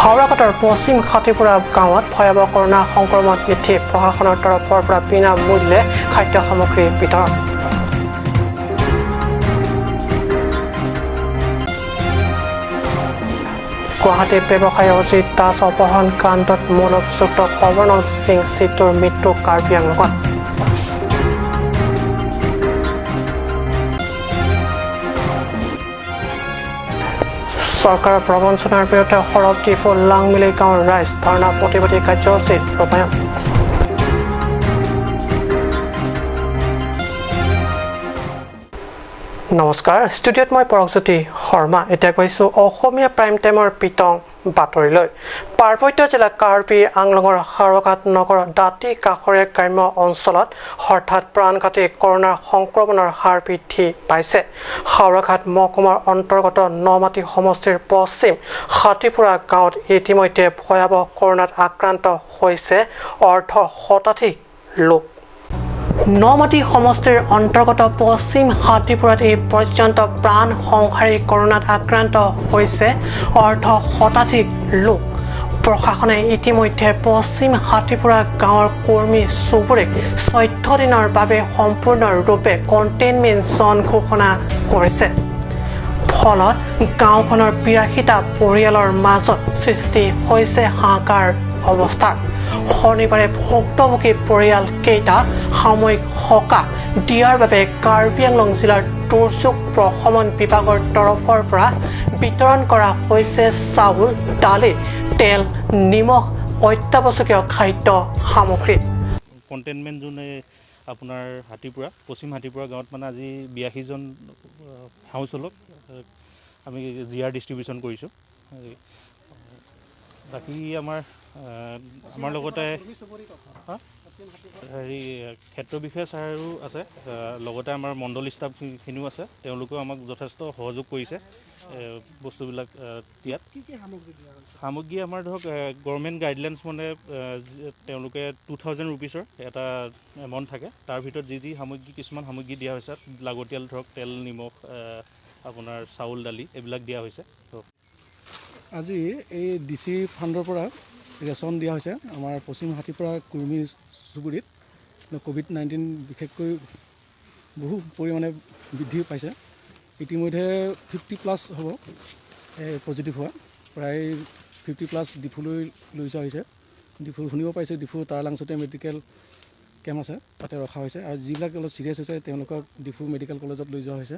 হাওৰাঘাটৰ পশ্চিম হাতীপুৰা গাঁৱত ভয়াৱহ কৰোনা সংক্ৰমণ বৃদ্ধি, প্ৰশাসনৰ তৰফৰ পৰা বিনামূল্যে খাদ্য সামগ্ৰী বিতৰণ। গুৱাহাটী ব্যৱসায়ী অজিত দাস অপহৰণ কাণ্ডত মূল অভিযুক্ত কৰ্ণল সিং সিদ্ধুৰ মৃত্যু কাৰ্বি আংলঙত। চৰকাৰৰ প্ৰবঞ্চনাৰ বিৰুদ্ধে সৰব ডিফু লাংমিলি গাঁৱৰ ৰাইজ, ধৰ্ণা প্ৰতিবাদী কাৰ্যসূচী ৰূপায়ণ। নমস্কাৰ, ষ্টুডিঅ'ত মই পৰকজ্যোতি শৰ্মা। এতিয়া কৈছোঁ অসমীয়া প্ৰাইম টাইমৰ পিতং বাতৰিলৈ। পাৰ্বত্য জিলা কাৰ্বি আংলঙৰ হাওৰাঘাট নগৰৰ দাঁতি কাষৰীয়া গ্ৰাম্য অঞ্চলত হঠাৎ প্ৰাণঘাতী কৰোনাৰ সংক্ৰমণৰ হাৰ বৃদ্ধি পাইছে। হাওৰাঘাট মহকুমাৰ অন্তৰ্গত নমাটি সমষ্টিৰ পশ্চিম হাতীপুৰা গাঁৱত ইতিমধ্যে ভয়াৱহ কৰোনাত আক্ৰান্ত হৈছে অৰ্ধ শতাধিক লোক। নমাটি সমষ্টিৰ অন্তৰ্গত পশ্চিম হাতীপুৰাত এই পৰ্যন্ত প্ৰাণ সংহাৰী কৰোনাত আক্ৰান্ত হৈছে অৰ্ধ শতাধিক লোক। প্ৰশাসনে ইতিমধ্যে পশ্চিম হাতীপুৰা গাঁৱৰ কৰ্মী চুবুৰীক 14 দিনৰ বাবে সম্পূৰ্ণৰূপে কণ্টেইনমেণ্ট জ'ন ঘোষণা কৰিছে। ফলত গাঁওখনৰ 82টা পৰিয়ালৰ মাজত সৃষ্টি হৈছে হাহাকাৰ অৱস্থাৰ। শনিবাৰে ভুক্তভোগী পৰিয়াল কেইটা সাময়িক সকাহ দিয়াৰ বাবে কাৰ্বি আংলং জিলাৰ দুৰ্যোগ প্ৰশমন বিভাগৰ তৰফৰ পৰা বিতৰণ কৰা হৈছে চাউল, দালি, তেল, নিমখ, অত্যাৱশ্যকীয় খাদ্য সামগ্ৰী। কণ্টেইনমেণ্ট জ'ন আপোনাৰ হাতীপুৰা, পশ্চিম হাতীপুৰা গাঁৱত মানে আজি 82জন হাউচ হোল্ডক আমি জি আৰ ডিষ্ট্ৰিবিউশ্যন কৰিছোঁ। বাকী আমাৰ আমাৰ লগতে হেৰি ক্ষেত্ৰ বিষয়া ছাৰো আছে, লগতে আমাৰ মণ্ডল ষ্টাফখিনিও আছে, তেওঁলোকেও আমাক যথেষ্ট সহযোগ কৰিছে বস্তুবিলাক দিয়াত। সামগ্ৰী আমাৰ ধৰক গভৰ্ণমেণ্ট গাইডলাইনছ মানে তেওঁলোকে 2000 ৰুপিছৰ এটা এমাউণ্ট থাকে, তাৰ ভিতৰত যি যি সামগ্ৰী কিছুমান সামগ্ৰী দিয়া হৈছে, লাগতিয়াল ধৰক তেল, নিমখ, আপোনাৰ চাউল, দালি এইবিলাক দিয়া হৈছে। আজি এই ডি চি ফাণ্ডৰ পৰা ৰেচন দিয়া হৈছে আমাৰ পশ্চিম হাতীপুৰা কুৰ্মী চুবুৰীত। ক'ভিড-19 বিশেষকৈ বহু পৰিমাণে বৃদ্ধি পাইছে। ইতিমধ্যে 50+ হ'ব পজিটিভ হোৱা, প্ৰায় 50+ ডিফুলৈ লৈ যোৱা হৈছে। ডিফু শুনিব পাইছোঁ ডিফু তাৰালাংচতে মেডিকেল কেম্প আছে, তাতে ৰখা হৈছে। আৰু যিবিলাক অলপ চিৰিয়াছ হৈছে তেওঁলোকক ডিফু মেডিকেল কলেজত লৈ যোৱা হৈছে।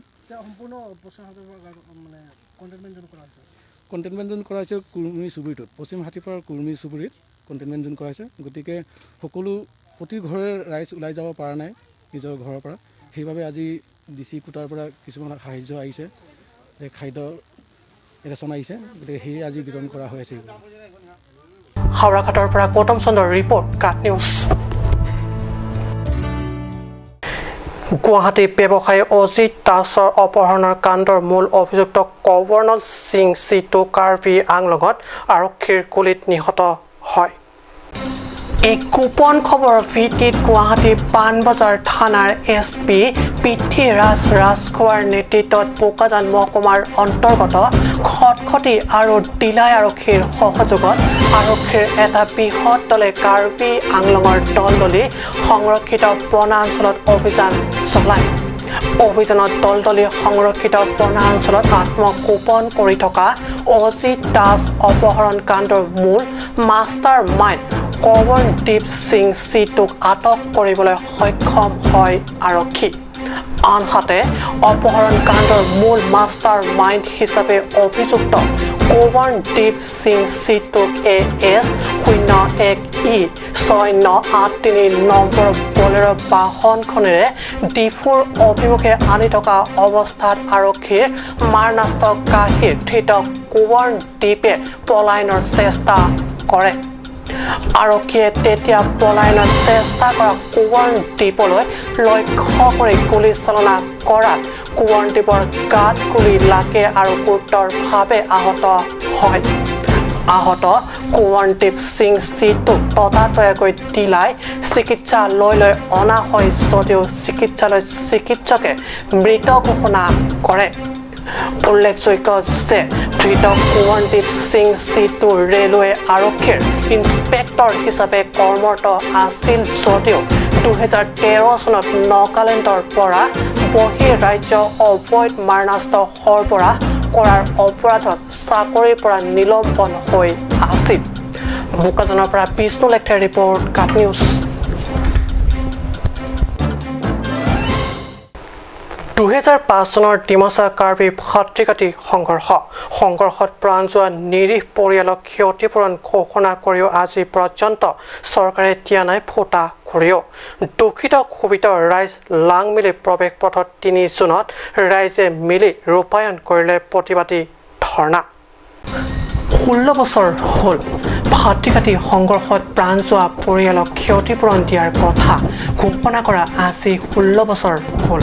কণ্টেইনমেণ্ট জ'ন কৰা হৈছে কুৰ্মী চুবুৰীটোত, পশ্চিম হাতীপাৰাৰ কুৰ্মী চুবুৰীত কণ্টেইনমেণ্ট জ'ন কৰা হৈছে। গতিকে সকলো প্ৰতি ঘৰে ৰাইজ ওলাই যাব পৰা নাই নিজৰ ঘৰৰ পৰা, সেইবাবে আজি ডি চি কোটাৰ পৰা কিছুমান সাহাৰ্য আহিছে, খাদ্য ৰেচন আহিছে, গতিকে সেয়ে আজি বিতৰণ কৰা হৈ আছে। হাওৰাঘাটৰ পৰা গৌতম চন্দ্ৰৰ ৰিপৰ্ট, কাট নিউজ। গুৱাহাটী ব্যৱসায়ী অজিত দাসৰ অপহৰণৰ কাণ্ডৰ মূল অভিযুক্ত কৰ্ণল সিং সিদ্ধু কাৰ্বি আংলঙত আৰক্ষীৰ গুলীত নিহত হয়। এক গোপন খবৰৰ ভিত্তিত গুৱাহাটী পাণবজাৰ থানাৰ এছ পি পৃথ্বীৰাজ ৰাজখোৱাৰ নেতৃত্বত বোকাজান মহকুমাৰ অন্তৰ্গত খটখটি আৰু ডিলাই আৰক্ষীৰ সহযোগত আৰক্ষীৰ এটা বৃহৎ দলে কাৰ্বি আংলঙৰ দলদলি সংৰক্ষিত বনাঞ্চলত অভিযান চলায়। অভিযানত দলদলি সংৰক্ষিত বনাঞ্চলত আত্মগোপন কৰি থকা অজিত দাস অপহৰণ কাণ্ডৰ মূল মাষ্টাৰ মাইণ্ড কৱনদীপ সিং সিদ্ধুক আটক কৰিবলৈ সক্ষম হয় আৰক্ষী। আনহাতে অপহৰণ কাণ্ডৰ মূল মাষ্টাৰ মাইণ্ড হিচাপে অভিযুক্ত কৱনদীপ সিং সিদ্ধুক AS 01 E 6983 number বলেৰ' বাহনখনেৰে ডিফুৰ অভিমুখে আনি থকা অৱস্থাত আৰক্ষীৰ মাৰণাস্ত্ৰ কাঢ়ি ধৃত কৱনদীপে পলায়নৰ চেষ্টা কৰে। আৰক্ষীয়ে তেতিয়া পলায়নৰ চেষ্টা কৰা কুঁৱৰদ্বীপলৈ লক্ষ্য কৰি গুলীচালনা কৰাত কুঁৱৰদ্বীপৰ গাত গুলী লাগে আৰু গুৰুতৰভাৱে আহত হয়। আহত কুঁৱৰদ্বীপ সিং সিদ্ধুক ততাতৈয়াকৈ ডিলাই চিকিৎসালয়লৈ অনা হয় যদিও চিকিৎসালয়ত চিকিৎসকে মৃত ঘোষণা কৰে। উল্লেখযোগ্য যে ধৃত কুঁৱৰদীপ সিং চিটু ৰেলৱে আৰক্ষীৰ ইন্সপেক্টৰ হিচাপে কৰ্মৰত আছিল যদিও 2013 চনত নগালেণ্ডৰ পৰা বহিঃৰাজ্য অবৈধ মাৰণাস্ত্ৰ সৰবৰাহ কৰাৰ অপৰাধত চাকৰিৰ পৰা নিলম্বন হৈ আছিল। বোকাজানৰ পৰা বিষ্ণু লেখথেৰ ৰিপৰ্ট, কাট নিউজ। 2005 চনৰ ডিমাচা কাৰ্বি ভাতৃঘাতী সংঘৰ্ষত প্ৰাণ যোৱা নিৰীহ পৰিয়ালক ক্ষতিপূৰণ ঘোষণা কৰিও আজি পৰ্যন্ত চৰকাৰে দিয়া নাই ফুটা কৰিও। দূষিত ক্ষোভিত ৰাইজ লাংমিলি প্ৰৱেশ পথত 3 জুনত ৰাইজে মিলি ৰূপায়ণ কৰিলে প্ৰতিবাদী ধৰ্ণা। 16 বছৰ হ'ল ভাতৃঘাতী সংঘৰ্ষত প্ৰাণ যোৱা পৰিয়ালক ক্ষতিপূৰণ দিয়াৰ কথা ঘোষণা কৰা আজি 16 বছৰ হ'ল।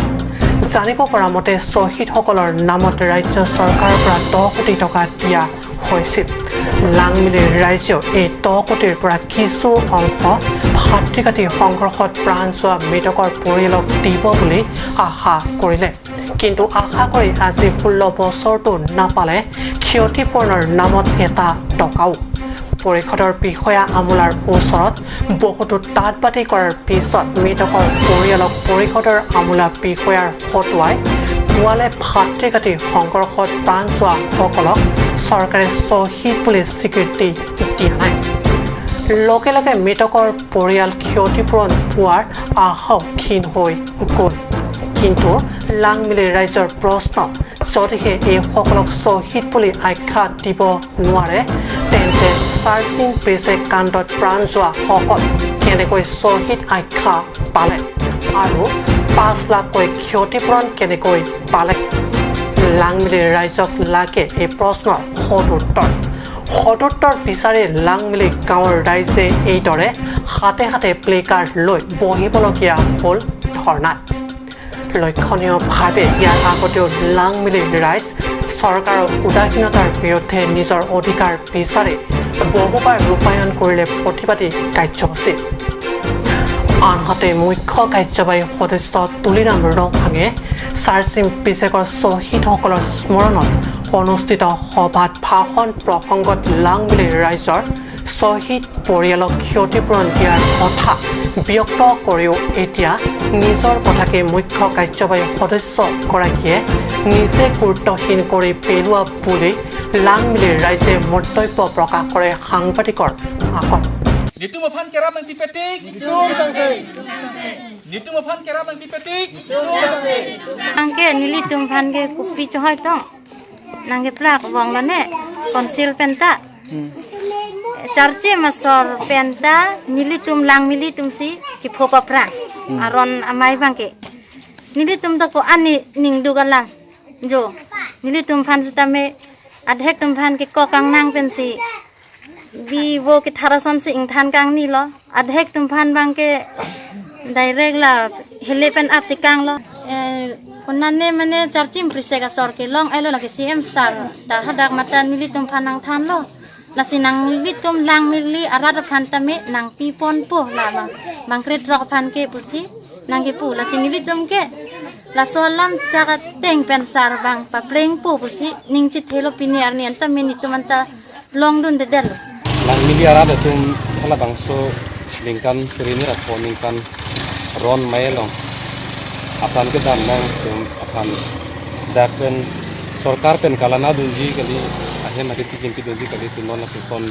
জানিব পৰা মতে শ্বহীদসকলৰ নামত ৰাজ্য চৰকাৰৰ পৰা 10 কোটি টকা দিয়া হৈছিল। লাংমিলিৰ ৰাইজেও এই 10 কোটিৰ পৰা কিছু অংশ ভাতৃঘাতী সংঘৰ্ষত প্ৰাণ যোৱা মৃতকৰ পৰিয়ালক দিব বুলি আশা কৰিলে। কিন্তু আশা কৰি আজি 16 বছৰটো নাপালে ক্ষতিপূৰণৰ নামত এটা টকাও। পৰিষদৰ বিষয়া আমোলাৰ ওচৰত বহুতো তাঁতবাতি কৰাৰ পিছত মৃতকৰ পৰিয়ালক পৰিষদৰ আমোলা বিষয়াৰ হতুৱাই কোৱালে ভাতৃঘাতী সংঘৰ্ষত প্ৰাণ যোৱাসকলক চৰকাৰে শ্বহীদ বুলি স্বীকৃতি দিয়া নাই। লগে লগে মৃতকৰ পৰিয়াল ক্ষতিপূৰণ পোৱাৰ আশাও ক্ষীণ হৈ গ'ল। কিন্তু লাংমিলি ৰাইজৰ প্ৰশ্ন, যদিহে এইসকলক শ্বহীদ বুলি আখ্যা দিব নোৱাৰে তেন্তে চাৰ্চিং প্ৰিচেক কাণ্ডত প্ৰাণ যোৱাসকল কেনেকৈ শ্বহীদ আখ্যা পালে আৰু 5 লাখকৈ ক্ষতিপূৰণ কেনেকৈ পালে? লাংমিলি ৰাইজক লাগে এই প্ৰশ্নৰ সদুত্তৰ। সদুত্তৰ বিচাৰি লাংমিলি গাঁৱৰ ৰাইজে এইদৰে হাতে হাতে প্লেকাৰ্ড লৈ বহিবলগীয়া হ'ল ধৰ্ণাত। লক্ষণীয়ভাৱে ইয়াৰ আগতেও লাংমিলি ৰাইজ চৰকাৰৰ উদাসীনতাৰ বিৰুদ্ধে নিজৰ অধিকাৰ বিচাৰি বহুবাৰ ৰূপায়ণ কৰিলে প্ৰতিবাদী কাৰ্যসূচী। আনহাতে মুখ্য কাৰ্যবাহী সদস্য তুলিৰাম ৰংহাঙে চাৰ্চিম পিচেকৰ শ্বহীদসকলৰ স্মৰণত অনুষ্ঠিত সভাত ভাষণ প্ৰসংগত লাংমিলি ৰাইজৰ শ্বহীদ পৰিয়ালক ক্ষতিপূৰণ দিয়াৰ কথা ব্যক্ত কৰিও এতিয়া নিজৰ কথাকে মুখ্য কাৰ্যবাহী সদস্যগৰাকীয়ে নিজে গুৰুত্বহীন কৰি পেলোৱা বুলি লাংমিলি ৰাইজে মন্তব্য প্ৰকাশ কৰে সাংবাদিকৰ আগত। Charce masor penta nilitum lang militum si ki phopa prang aron amai bangke nilitum ta ko ani ning dugalang jo nilitum phan stame adhek tum phan ke ko kang nang pen si bi wo ke tharason si ing than kang ni lo adhek tum phan bangke direct la hele pen ap ti kang lo konane mane charchim prisega sor ke long elo la ke cm sar ta hadak mata nilitum phan nang than lo lasi nang litum lang mili arat phan tame nang pipon pu la bang bangkret rok phan ke pusi nang ke pu lasi nilitum ke la solam chaka teng pen sar bang pa pleng pu pusi ning chi thelo pini arni anta mini tumanta long dun de del lang mili arat tum hala bang so lingkan sirini rat pho ningkan ron mai long apan ke dam nang tum apan dak pen sarkar pen kalana dunji kali ahem ati tikin ti dunji kali sinon la son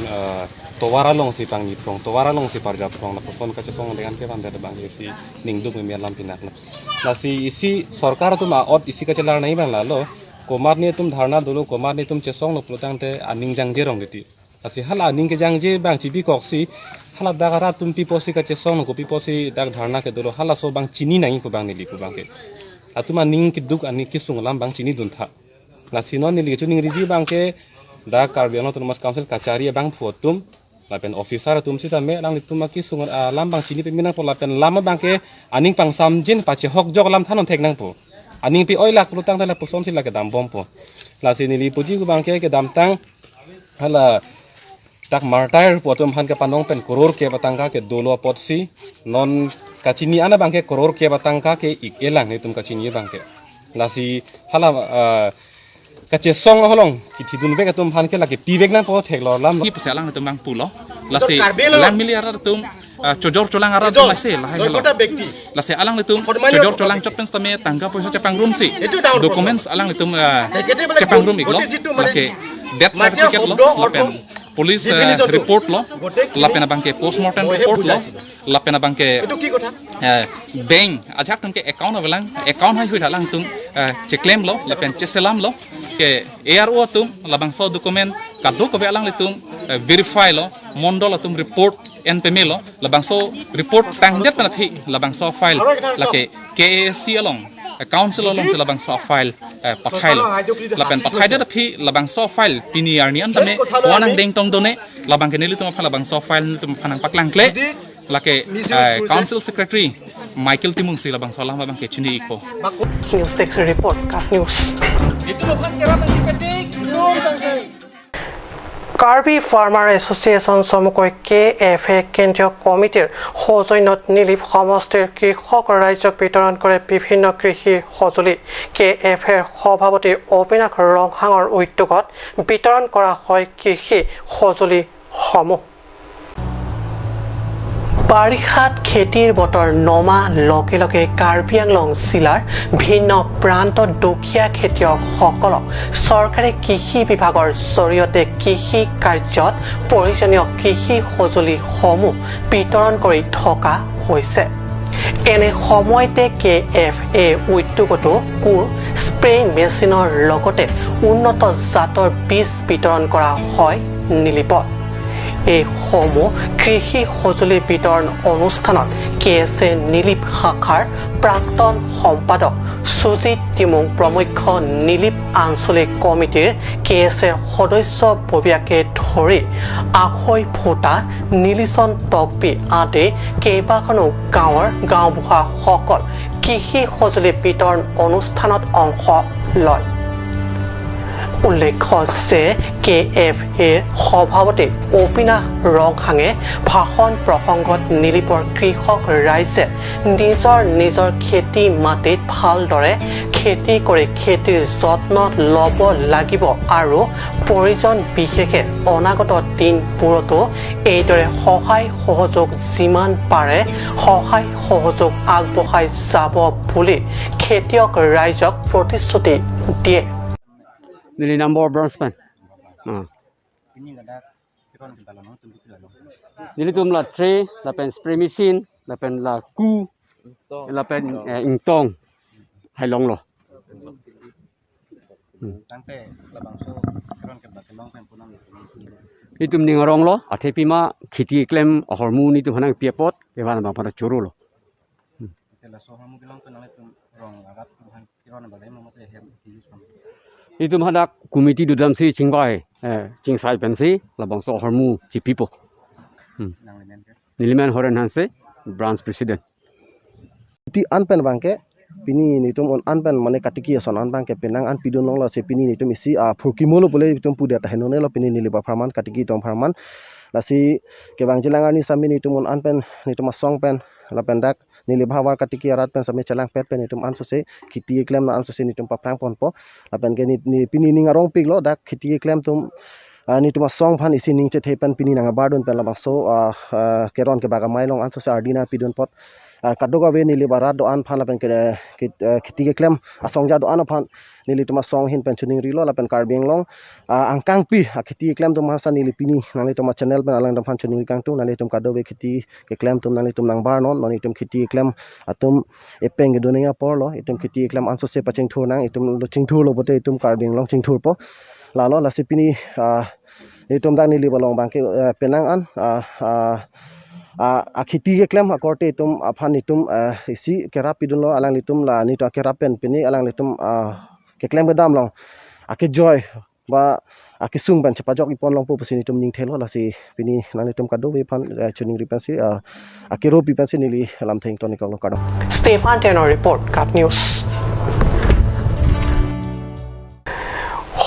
towara long si pang niprong towara long si parjap prong la son ka chesong dengan ke ban de bang si ningdu me lam pinak la si isi sarkar tum aot isi ka chelar nahi bang la lo komar ne tum dharna dolo komar ne tum chesong lo plotang te aning jang je rong deti asi hala aning ke jang je bang chibi kok si hala dagara tum pi posi ka chesong ko pi posi dak dharna ke dolo hala so bang chini nahi ko bang nili ko bang ke atuma ning ki duk ani ki sung lam bang chini dun tha la sinon nili chuning riji bang ke da Karbi Autonomous Council kachari bang phuatum lapen officer tum sita me lang lituma ki sung lam bang chini pe minang po lapen lama bang ke aning pang samjin pache hok jok lam thanon thek nang po aning pi oi lak plutang thala pusom sila ke dam bom po la sinili puji ku bang ke ke dam tang hala tak martyr potum han ke panong pen koror ke batangka ke dolo pot si non kachini ana bang ke koror ke batangka ke ik elang ni tum kachini bang ke la si hala Kache song holong ki thidun bek atum phan ke laki pi bek na po thek lo lam ki pse alang tum bang pu lo lasi lang mili ara tum chojor cholang ara tum lasi la hai lo lasi alang tum chojor cholang chot pen stame tangka poisa chepang room si documents alang tum chepang room iglo laki death certificate lo lapen police report lo lapena bangke postmortem report lo lapena bangke bank ajak tum ke account abelang account hai hui halang tum che claim lo lapen che selam lo ke ARO tum labang so document kado ko alang litum verify lo mondol atum report NPM lo labang so report tangjet na thi labang so file lake KASC along council along se labang so file pathai lo lapen pathai da phi labang so file pini arni antame wanang deng tong done labang ke nili tum phala bang so file tum phanang paklang kle lake council secretary Michael Timung si labang so lam bang ke chini iko news desk report ka news Karbi farmer association চমুকৈ K F এ কেন্দ্ৰীয় কমিটিৰ সৌজন্যত নিলিপ সমষ্টিৰ কৃষক ৰাইজক বিতৰণ কৰে বিভিন্ন কৃষি সঁজুলি। কে এফ এৰ সভাপতি অবিনাশ ৰংহাঙৰ উদ্যোগত বিতৰণ কৰা হয় কৃষি সঁজুলিসমূহ। বাৰিষাত খেতিৰ বতৰ নমা লগে লগে কাৰ্বি আংলং জিলাৰ ভিন্ন প্ৰান্তত দুখীয়া খেতিয়কসকলক চৰকাৰে কৃষি বিভাগৰ জৰিয়তে কৃষি কাৰ্যত প্ৰয়োজনীয় কৃষি সঁজুলিসমূহ বিতৰণ কৰি থকা হৈছে। এনে সময়তে কে এফ এ উদ্যোগতো কোৰ স্প্ৰে মেচিনৰ লগতে উন্নত জাতৰ বীজ বিতৰণ কৰা হয় নিলিপত। এইসমূহ কৃষি সঁজুলি বিতৰণ অনুষ্ঠানত কে এছ এ নিলিপ শাখাৰ প্ৰাক্তন সম্পাদক সুজিত তিমুং প্ৰমুখ্য নিলিপ আঞ্চলিক কমিটিৰ কে এছ এৰ সদস্য ববিয়াকে ধৰি আখৈ ফুটা নীলিচন টকবি আদি কেইবাখনো গাঁৱৰ গাঁওবুঢ়াসকল কৃষি সঁজুলি বিতৰণ অনুষ্ঠানত অংশ লয়। উল্লেখ্য যে কে এফ এৰ সভাপতি অবিনাশ ৰংহাঙে ভাষণ প্ৰসংগত নিলিপৰ কৃষক ৰাইজে নিজৰ নিজৰ খেতি মাটিত ভালদৰে খেতি কৰি খেতিৰ যত্ন ল'ব লাগিব আৰু প্ৰয়োজন বিশেষে অনাগত দিনবোৰতো এইদৰে সহায় সহযোগ যিমান পাৰে সহায় সহযোগ আগবঢ়াই যাব বুলি খেতিয়ক ৰাইজক প্ৰতিশ্ৰুতি দিয়ে। Nili number branch man. Nili tum la tray, la pen spray machine, la pen la ku, la pen ingtong, hai long lo. Ni tum ning rong lo, athe pima khiti claim hormu ni tum hanang piapot, ewan bang pada choro lo. Itu madak komiti dudam si chingbai chingsai pensi labang so hormu chipipo niliman horen hanse branch president ti anpen bangke pini nitum on anpen mane katiki ason an bangke penang an pidon long la se pini nitum isi a phurkimolo bole itum puda ta henone lo pini niliba farman katiki tom farman lasi ke bang jilanga ni sami nitum on anpen nitum song pen la pendak nili bhawar katiki arat pen sami chalang pet pen itum anso se khiti klem na anso se nitum paprang pon po la pen ke ni pini ning arong pik lo dak khiti klem tum ni tuma song phan isi ning che thepen pini nanga bardon pen la so keron ke baga mailong anso se ardina pidon pot kadoga we nili barat do an phan la pen ke khiti ke klem asong ja do an phan nili tuma song hin pen chuning rilo la pen karbing long angkang pi khiti klem tum hasa nili pini nali tuma channel pen alang dam phan chuning kang tum nali tum kado we khiti ke klem tum nali tum nang bar non nali tum khiti klem atum epeng ge doninga por lo itum khiti klem anso se paching thur nang itum lo ching thur lo bote itum karbing long ching thur po la lo la sipini itum dang nili balong bangke penang an a khiti ke klem akorte itum aphan itum isi kerap pidun lo alang litum la ni to kerap pen pini alang litum ke klem ke dam long ake joy ba ake sung ban chapajok ipon long po pasini tum ning thelo la si pini nang litum kado we phan chuning ripan si ake ro pipan si nili lam theng tonik long kado Stefan tenor report cut news.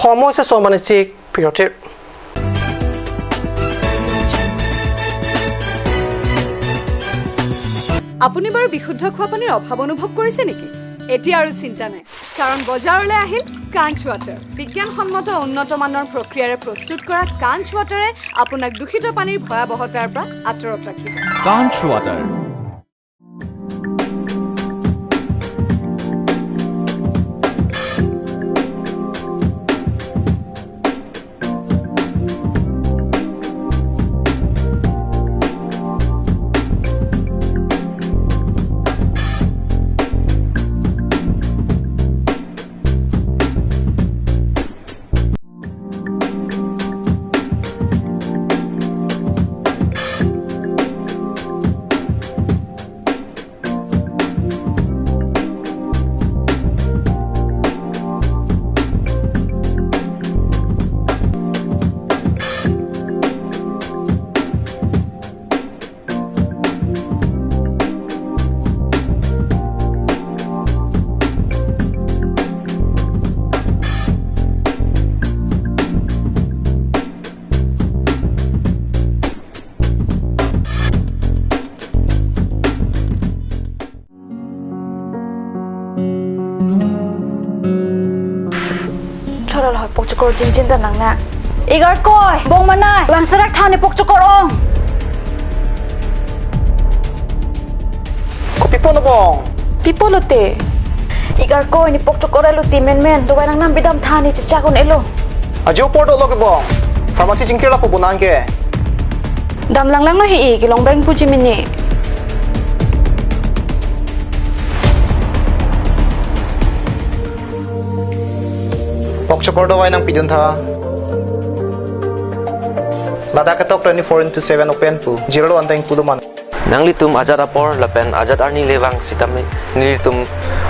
সময় হৈছে বাণিজ্যিক বিৰতিৰ। আপুনি বাৰু বিশুদ্ধ খোৱা পানীৰ অভাৱ অনুভৱ কৰিছে নেকি? এতিয়া আৰু চিন্তা নাই, কাৰণ বজাৰলৈ আহিল কাঞ্চ ৱাটাৰ। বিজ্ঞানসন্মত উন্নত মানৰ প্ৰক্ৰিয়াৰে প্ৰস্তুত কৰা কাঞ্চ ৱাটাৰে আপোনাক দূষিত পানীৰ ভয়াৱহতাৰ পৰা আঁতৰত ৰাখিব। কাঞ্চ water. Pokcokor jing jing nang na igar koi bong manai wang sarak thane pokcokor ong ko pipo no bong pipo lote igar koi ni pokcokor elo ti men men do nang nam bidam thane chicha kon elo ajo porto log bong pharmacy jingkela po bonan ke dam lang lang no hi ki long bang puji mini Pokchokor dawai nang pidun tha Ladakh tok 24/7 open pu zero anteng puluman Nang litum Azad apor lapen Azad arni lewang sitame nilitum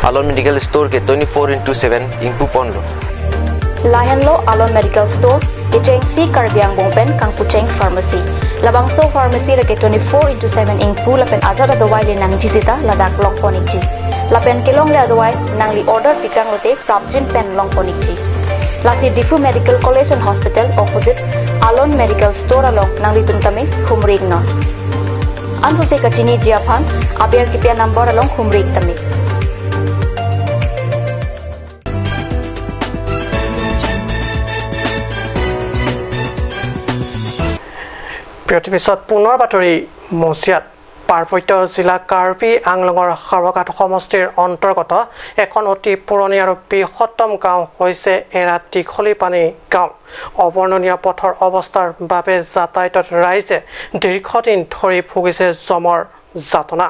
Alon Medical Store ke 24/7 ingpu ponlo Lahen lo Alon Medical Store ke cheng si karbiang bongpen kangpu cheng pharmacy Labangso pharmacy ke 24/7 ingpu lapen Azad dawai le nang jisita Ladakh long ponik ji lapen kelong le adawai nang li order pikang lote krapjin pen long ponik ji Lasi Difu Medical College and Hospital opposite Alon Medical Store along Nangli Tumtame Humrig non. Anso se kachini jiaphan aber kipya number along Humrig tame. বিৰতিৰ পিছত পুনৰ বাতৰি মজিয়াত পাৰ্বত্য জিলা কাৰ্বি আংলঙৰ হাওৰাঘাট সমষ্টিৰ অন্তৰ্গত এখন অতি পুৰণি আৰু বৃহত্তম গাঁও হৈছে এৰা দীঘলীপানী গাঁও। অবৰ্ণনীয় পথৰ অৱস্থাৰ বাবে যাতায়াতত ৰাইজে দীৰ্ঘদিন ধৰি ভুগিছে জমৰ যাতনা।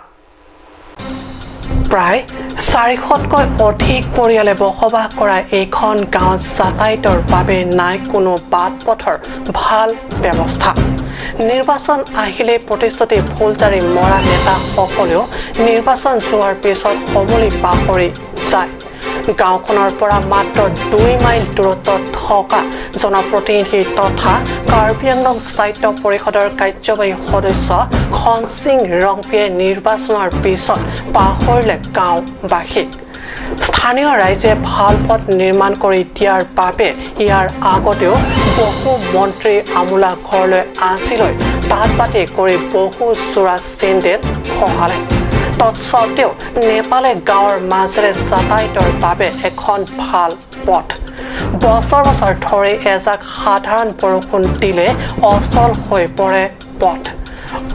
প্ৰায় 400তকৈ অধিক পৰিয়ালে বসবাস কৰা এইখন গাঁৱত যাতায়াতৰ বাবে নাই কোনো বাট পথৰ ভাল ব্যৱস্থা। নিৰ্বাচন আহিলে প্ৰতিশ্ৰুতি ফুলজাৰি মৰা নেতাসকলেও নিৰ্বাচন যোৱাৰ পিছত সমূলি পাহৰি যায়। গাঁওখনৰ পৰা মাত্ৰ 2 মাইল দূৰত্বত থকা জনপ্ৰতিনিধি তথা কাৰ্বি আংলং সাহিত্য পৰিষদৰ কাৰ্যবাহী সদস্য খনসিং ৰংপিয়ে নিৰ্বাচনৰ পিছত পাহৰিলে গাঁওবাসীক। স্থানীয় ৰাইজে ভাল পথ নিৰ্মাণ কৰি দিয়াৰ বাবে ইয়াৰ আগতেও বহু মন্ত্ৰী আমোলা ঘৰলৈ আজিলৈ তাঁত বাতি কৰি বহু যোৰা চেণ্ডেল খহালে। তৎসত্বেও নেপালে গাঁৱৰ মাজেৰে যাতায়াতৰ বাবে এখন ভাল পথ। বছৰ বছৰ ধৰি এজাক সাধাৰণ বৰষুণ দিলে অচল হৈ পৰে পথ।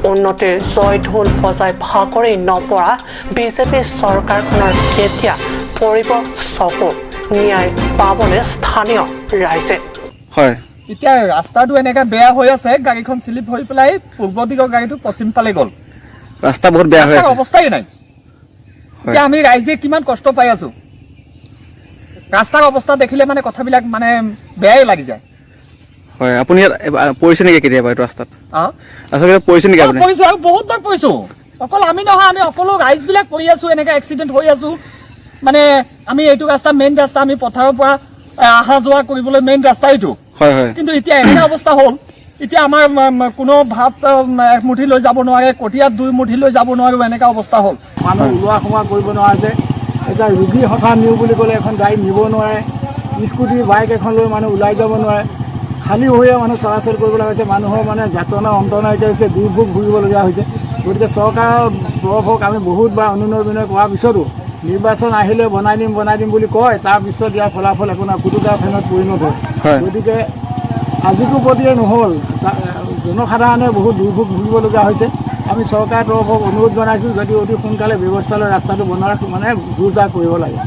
উন্নতিৰ জয়ঢোল বজাই ভাগৰি নপৰা বিজেপি চৰকাৰখনৰ কেতিয়া পৰিব চকু, ন্যায় পাবনে স্থানীয় ৰাইজে? হয়, এতিয়া ৰাস্তাটো এনেকা বেয়া হৈ আছে, গাড়ীখন শ্লিপ হৈ পেলাই পূৰ্ব দিশৰ গাড়ীটো পশ্চিম ফালে গ'ল। ৰাস্তা বহুত বেয়া হৈ আছে, অৱস্থাই নাই। এতিয়া আমি ৰাইজে কিমান কষ্ট পাই আছো। ৰাস্তাৰ অৱস্থা দেখিলে মানে কথাবিলাক মানে বেয়াই লাগি যায়। হয়, আপুনি পৰিছে নেকি কেতিয়াবা এইটো ৰাস্তাত? আচলতে পৰিছে নেকি আপুনি? পৰিছো, আৰু বহুত বাৰ পৰিছো। অকল আমি নহয়, আমি সকলো ৰাইজবিলাক পৰি আছো, এনেকা এক্সিডেণ্ট হৈ আছো। মানে আমি এইটো ৰাস্তা মেইন ৰাস্তা, আমি পথাৰৰ পৰা অহা যোৱা কৰিবলৈ মেইন ৰাস্তা এইটো। হয় হয়। কিন্তু এতিয়া এনে অৱস্থা হ'ল, এতিয়া আমাৰ কোনো ভাত একমুঠি লৈ যাব নোৱাৰে, কঠীয়াত দুই মুঠি লৈ যাব নোৱাৰো, এনেকা অৱস্থা হ'ল। মানুহ ওলোৱা সোমোৱা কৰিব নোৱাৰা হৈছে। এতিয়া ৰোগী হঠাৎ নিওঁ বুলি ক'লে এখন গাড়ী নিব নোৱাৰে, স্কুটি বাইক এখন লৈ মানুহ ওলাই যাব নোৱাৰে, খালী হৈয়ে মানুহ চলাচল কৰিব লগা হৈছে। মানুহৰ মানে যাতনা অন্ত নাইকিয়া হৈছে, দুৰ্ভোগ ভুগিবলগীয়া হৈছে। গতিকে চৰকাৰৰ তৰফক আমি বহুতবাৰ অনুনয় বিনয় কৰাৰ পিছতো নিৰ্বাচন আহিলে বনাই দিম বনাই দিম বুলি কয়, তাৰপিছত ইয়াৰ ফলাফল একো নাই, ফুটুকা ফেনত পৰিণত হয়। গতিকে আজিকো প্ৰতিয়ে নহ'ল, জনসাধাৰণে বহুত দুৰ্ভোগ ভুগিবলগীয়া হৈছে। আমি চৰকাৰৰ তৰফত অনুৰোধ জনাইছোঁ, যদি অতি সোনকালে ব্যৱস্থা লৈ ৰাস্তাটো বনোৱাৰ মানে জোৰদাৰ কৰিব লাগে।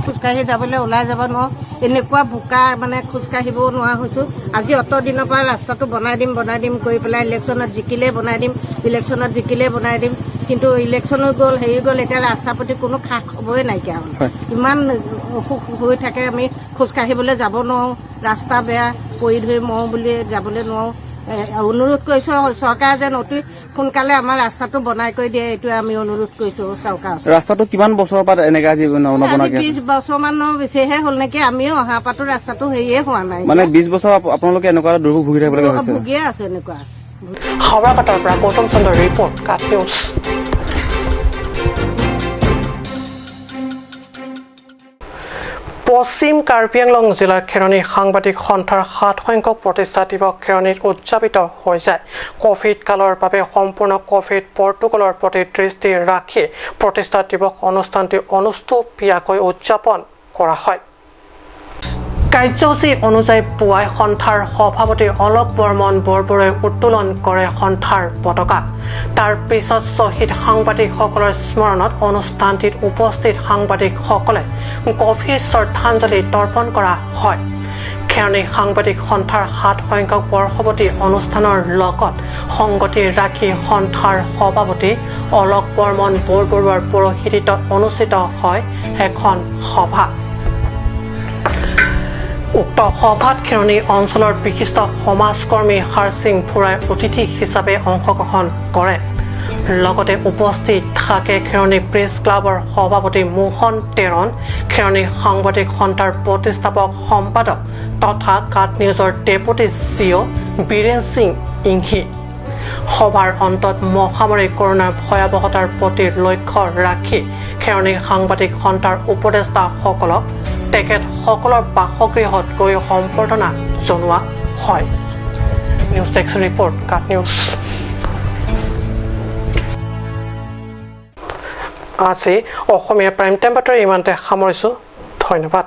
খোজকাঢ়ি যাবলৈ ওলাই যাব নোৱাৰোঁ, এনেকুৱা বোকা, মানে খোজকাঢ়িবও নোৱাৰা হৈছোঁ। আজি অত দিনৰ পৰা ৰাস্তাটো বনাই দিম বনাই দিম কৰি পেলাই ইলেকশ্যনত জিকিলেই বনাই দিম, ইলেকশ্যনত জিকিলেই বনাই দিম, কিন্তু ইলেকশ্যনো গ'ল, হেৰি গ'ল, এতিয়া ৰাস্তাৰ প্ৰতি কোনো খা খবৰে নাইকিয়া হ'ল। ইমান অসুখ হৈ থাকে, আমি খোজকাঢ়িবলৈ যাব নোৱাৰোঁ, ৰাস্তা বেয়া, পৰি ধৰি মৰোঁ বুলি যাবলৈ নোৱাৰোঁ। অনুৰোধ কৰিছোঁ চৰকাৰে যেন অতি সোনকালে আমাৰ ৰাস্তাটো বনাই কৰি দিয়ে, এইটোৱে আমি অনুৰোধ কৰিছোঁ চৰকাৰৰ। ৰাস্তাটো কিমান বছৰৰ পৰা এনেকা আজি নবনাকে? 20 বছৰমানৰ বেছিহে হ'ল নেকি, আমিও অহা পাতো ৰাস্তাটো হেৰিয়ে হোৱা নাই। মানে 20 বছৰ আপোনালোকে এনেকুৱা দুৰ্ভোগ ভুগি থাকিব লগা হৈছে? ভুগিয়ে আছে এনেকুৱা। হাওৰাঘাটৰ পৰা গৌতম চন্দ্ৰৰ ৰিপৰ্ট, কাট নিউজ। পশ্চিম কাৰ্বি আংলং জিলাৰ খেৰণি সাংবাদিক সন্থাৰ 7 সংখ্যক প্ৰতিষ্ঠা দিৱস খেৰণিত উদযাপিত হৈ যায়। কভিড কালৰ বাবে সম্পূৰ্ণ কভিড প্ৰট'কলৰ প্ৰতি দৃষ্টি ৰাখি প্ৰতিষ্ঠা দিৱস অনুষ্ঠানটি অনুষ্টুপীয়াকৈ উদযাপন কৰা হয়। কাৰ্যসূচী অনুযায়ী পুৱাই সন্থাৰ সভাপতি অলক বৰ্মন বৰবৰুৱাই উত্তোলন কৰে সন্থাৰ পতাকা। তাৰ পিছত শ্বহীদ সাংবাদিকসকলৰ স্মৰণত অনুষ্ঠানটিত উপস্থিত সাংবাদিকসকলে গভীৰ শ্ৰদ্ধাঞ্জলি তৰ্পণ কৰা হয়। খেৰণি সাংবাদিক সন্থাৰ 7 সংখ্যক বৰ্ষৱতী অনুষ্ঠানৰ লগত সংগতি ৰাখি সন্থাৰ সভাপতি অলক বৰ্মন বৰবৰুৱাৰ পৌৰোহিত্যত অনুষ্ঠিত হয় এখন সভা। উক্ত সভাত খেৰণি অঞ্চলৰ বিশিষ্ট সমাজকৰ্মী হাৰসিং ফুৰাই অতিথি হিচাপে অংশগ্ৰহণ কৰে। লগতে উপস্থিত থাকে খেৰণি প্ৰেছ ক্লাবৰ সভাপতি মোহন টেৰণ, খেৰণি সাংবাদিক সন্থাৰ প্ৰতিষ্ঠাপক সম্পাদক তথা কাট নিউজৰ ডেপুটি চিঅ' বীৰেন সিং ইংহি। সভাৰ অন্তত মহামাৰী কৰোণাৰ ভয়াৱহতাৰ প্ৰতি লক্ষ্য ৰাখি খেৰণি সাংবাদিক সন্থাৰ উপদেষ্টাসকলক তেখেতসকলৰ বাসগৃহত গৈ সম্বৰ্ধনা জনোৱা হয়। নিউজ ডেস্ক ৰিপৰ্ট, কাট নিউজ। আজি অসমীয়া প্ৰাইম টাইম বাতৰি ইমানতে সামৰিছোঁ। ধন্যবাদ।